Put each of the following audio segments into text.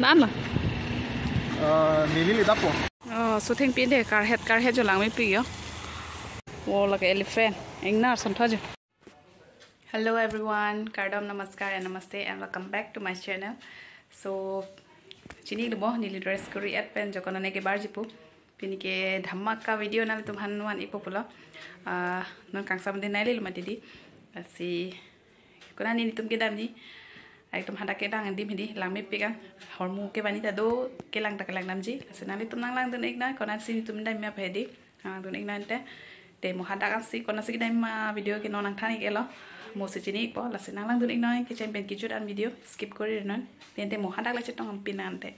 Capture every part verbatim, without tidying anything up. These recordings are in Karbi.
Tan lo. Eh, neli le dapo. Oh, so thengpi de karhet karhet jo langmepik jo. Wo lake elephant. Ingnar son tha jo. Hello everyone, kardom, namaskar and namaste and welcome back to my channel. So, chini lo bo neli dress kori et pen jo konane kebarji pu. Pini ke dhamaka video nanglitum aphan van-ikpo pulo. Ah, non kangsam de nai lelo mati di. Lasi konane netum kedamji. Ekdom hadak kedam adim hedi, langmepik an. Hormu ke bani ta do, kelang ta kelang damji. Lasi nanglitum nanglangdun-iknoi, konatsi netum damji ma hedi. Nanglangdun-iknoi ante. Te mo hadak ansi, konatsi kedam ma video ke non nangthan-ik-etlo. Mo si chini-ikpo, lasi nanglangdun-iknoi, kecheng pen kejut an video, skip kori non. Te ante mo hadak le chetong ampin ante.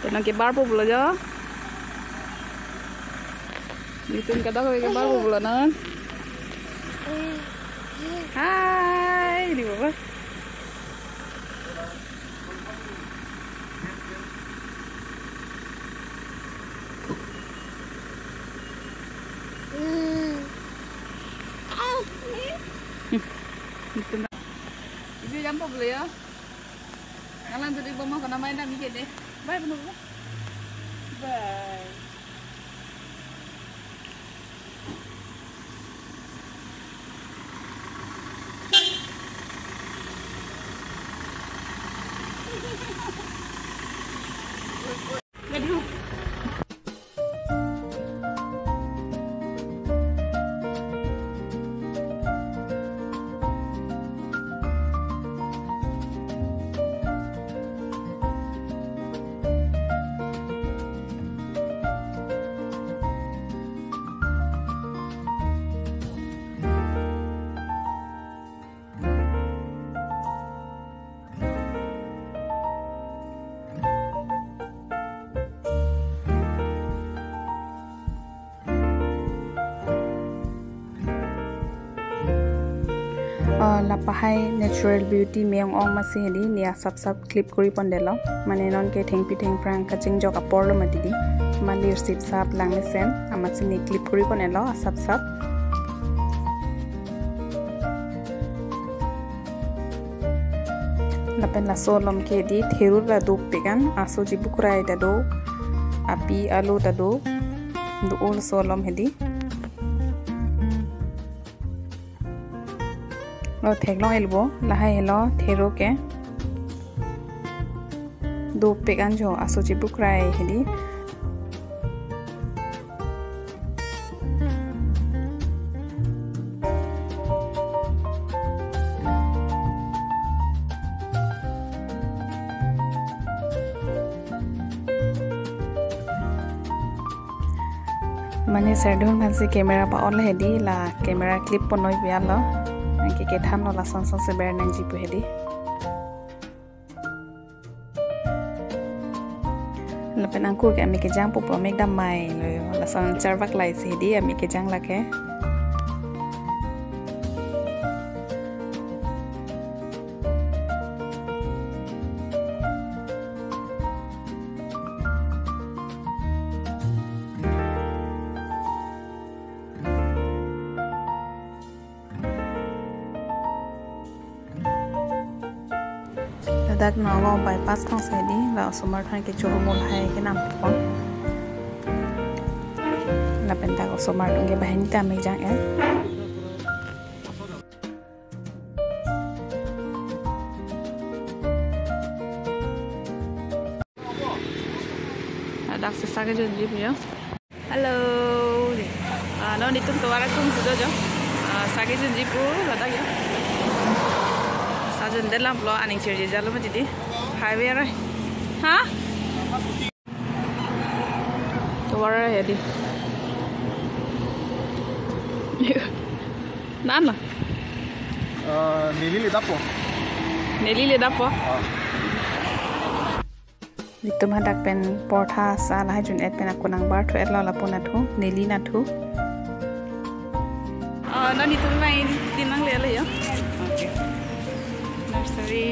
Te non kebarpo pulo jo. Netum kadokave kebarpo pulo non. Hai, di baba. Netum. Ibi jampo pulo jo. Nanglangdun-ikbom ma konat mai dam-ik ke de. Bye, bye. Bye. Ah, lapahai natural beauty me ong-ong masi hedi, ne asap sap clip kori pondetlo. Mane non ke thengpi thengphrang kachingjok apor lo mati di. Mali sip sap langmesen, amatsi ne clip kori pon-etlo asap sap. Lapen laso alom ke di theru ta dopik an, aso chibukrai ta do, api alu ta do, do-o laso alom hedi. Lo theklong-etlo bo, lahai helo theru ke. Dopik an jo aso chibukrai hedi. Mane serdun aphansi camera pa-on le hedi, la camera clip ponnoi pu-an lo. Anke kethan lo lason son si ber nangji pu hedi. Lapen angkur ke amik kejang pupo, amik dam mai lo jo. Lason charvak lai si hedi amik kejang lake. Ladak nang lo bypass thong si hedi, la osomar aphan kecho mul hai kenam pon. Lapen dak osomar atum ke banghini ta amik jang-et. Ladak si sa kejunji pu jo. Hello. Ah, non netum tovar atum si do jo. Ah, sa kejunji pu ladak jo. Sa jundet lam lo, aning chirji jalo mati di. Highway arai. Ha? Tovar arai hedi. Nan lo? Eh, neli le dapo. Neli le dapo? Ah. Netum hadak pen portha sa lahai jun-et pen ako nangbar thu-etlo lapu nathu, neli nathu. Oh, non netum mai din nanglelo jo. Okay. Nursery.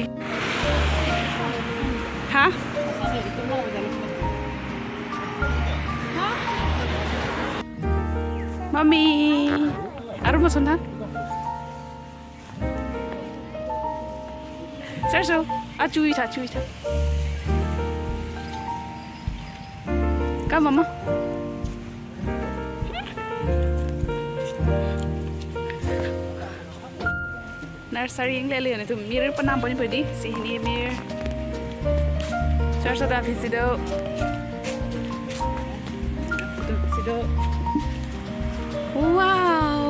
Ha? Mami. Arum masun ha? Sir, So, achui tha, achui tha. Come, mama. Nursery inglele nelitum mir panam pon pedi, si hini mir. Char sa da pisi do. Tu pisi do. Wow.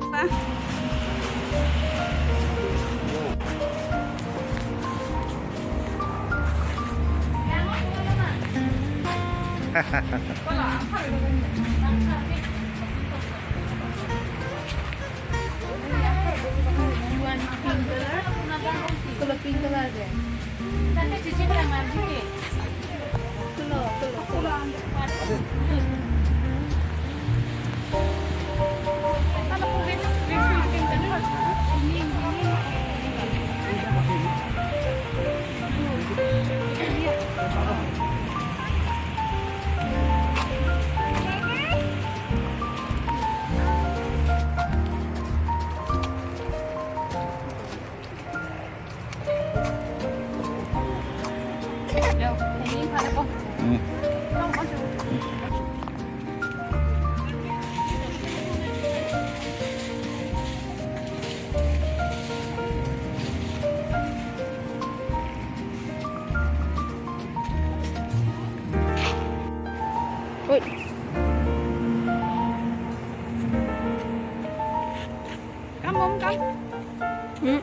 You want pink color? Color pink color deh. Tante, cici berang nanti. Color, color, color. Oi. Come, mom, come. Hmm.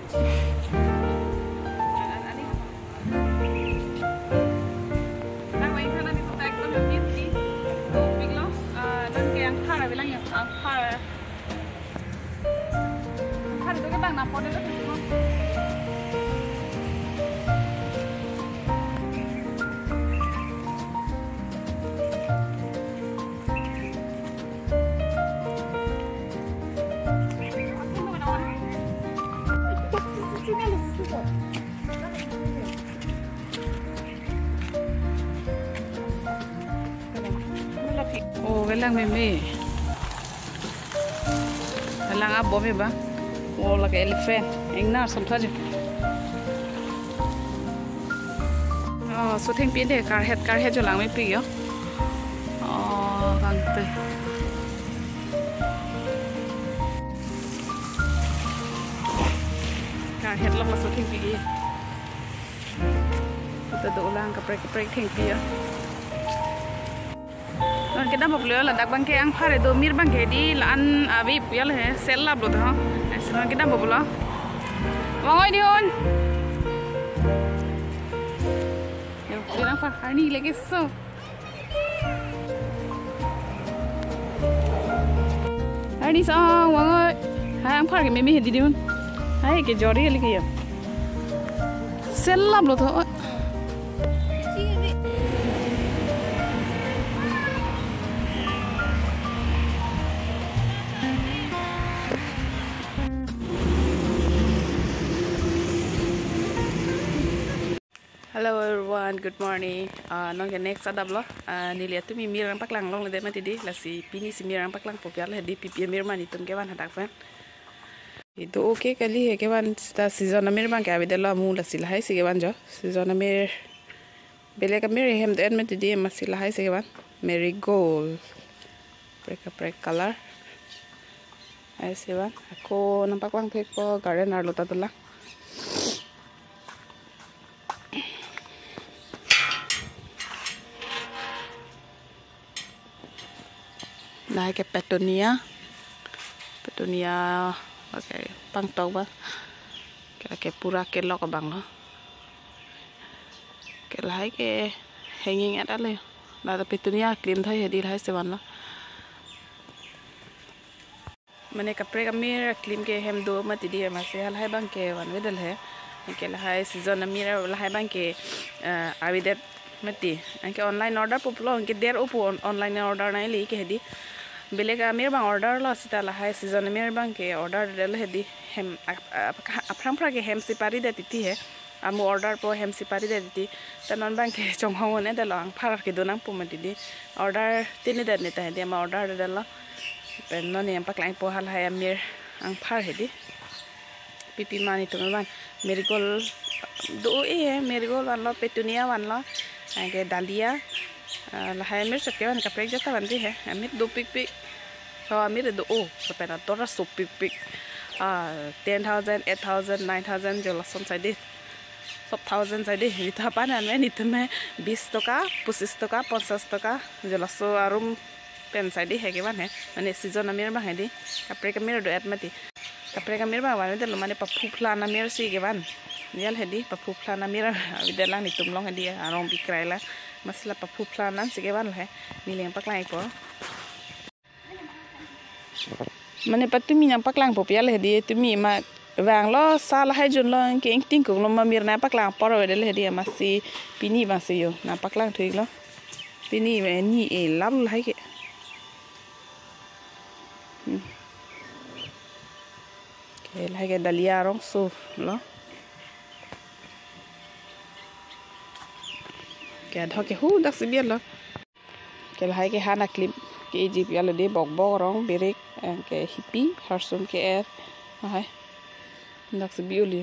Nang main sana di kota ekdom yang beauty. Topik lo, eh, nang ke angphar, bilang ya, angphar. Angphar itu ke bang, napo deh lo, tuh, mom. Oh, kelang meme. Kelang abo me ba. Oh, lake elephant. Ingnar samtha je. Oh, so thengpi deh, karhet, karhet jo langmepik yo. Oh, kangte. Karhet lo, so thengpi deh. Kita dolang kaprek kaprek thengpi ya. Non kedam boklo ladak bangke angphar do mir bangke di la-an abi ya le sel lap lo tho. Esi non kedam boklo. Wangoi di un. Yo, kedam angphar arni lagi so. Arni sang wangoi. Hai angphar ke meme di di un. Hai ke jori lagi ya. Sel lap lo tho. Hello everyone, good morning. Ah, non ke next adap lo. Ah, neli atumi mir nangpaklang longle det mati di. Lasi pini si mir nangpaklangpo pi arlo hedi, pipi amir ma nelitum kevan hadak pen. Itu okay kali he kevan, seta season amir bangke avedetlo amu, lasi lahai si kevan jo. Season amir, belek amir hem do-en mati di, masi lahai si kevan. Marigold. Kaprek kaprek color. Lahai si kevan. Ako nangpaklangthekpo garden arlo ta dolang. Lahai ke petunia. Petunia, okay, pangtok ba. Ke, ke pura kelok abang lo. Ke lahai ke hanging at ale. Lahai petunia klim thai hedi, lahai si van lo. Mane kaprek amir klim ke hem do mati di, masi halahai bangke van avedetlo he. Anke lahai season amir lahai bangke, eh, avedet mati. Anke online order po pulo, anke der upo on-, online order nangli ke hedi. Belek amir bang order lo, seta lahai season amir bangke order detlo hedi. Hem ap-, ap-, aphrang phra ke hem si paridet titi he. Amu order po hem si paridet titi. Ta non bangke chonghong un-edetlo, angphar kedo nangpo mati di. Order tinidet ne ta hedi, amat order detlo. Pen non neli nangpaklangpo halahai amir angphar hedi. Pipi ma nelitum kevan. Marigold Do-o he, marigold vanlo, petunia vanlo, anke dahlia. Ah, lahai amir chot kevan kaprek jat ta vanri he. Amir dopikpik. Ho amir do-o, lapen ator asopikpik. Ah, ten thousand, eight thousand, nine thousand jo lason sai dei. Sob thousand sai dei. Vita pan an me nitum me bis toka, pochis toka, ponchas toka jo laso arum pen sai dei he kevan he. Mane season amir abang he dei. Kaprek amir do-et mati. Kaprek amir abang van te lo, mane paphu phlan amir si kevan. Nial he dei, paphu phlan amir avedetlang nitum along he dei, arong bikrai lang. Amatsi la paphu phlan an si kevan lo he. Neli nangpaklang-ikpo. Mane patumi nangpaklangpo pi al he dei, tumi ma vanglo, sa lahai junlo, anke ingtingkoklo, ma mir nangpaklang apor avedetlo he dei, amatsi pini abang si jo nangpaklangthu-iklo. Pini me ni e lam lahai ke. Hmm. Ke lahai ke dahlia arongso lo. Ke adhok ke hu daksi bi-et lo. Ke lahai ke han aklip ke-eji pi al dei, bokbok arong, birik, anke hipi, harsum ke-er. Lahai. Daksi bi-et lo.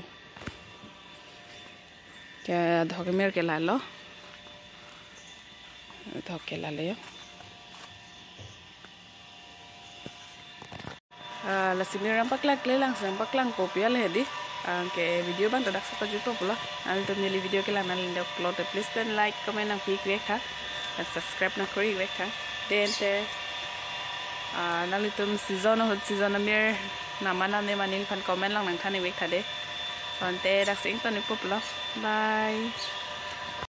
Ke adhok amir ke lalo. Adhok ke lalo jo. Ah, lasi mir nangpaklang kle lang, nangpaklangpo pi al he dei. Anke video abang ta daksi pajutpo pulo. Nanglitum neli video kelang nanglitum klot te, please pen like, comment nangpi-ik vek tha. Lapen subscribe nangkori-ik vek tha. Dei ante, ah, nanglitum season ahut season amir nangman nangji ma neliphan comment along nangthan-ik vek tha dei. Ante daksi ington-ikpo pulo. Bye.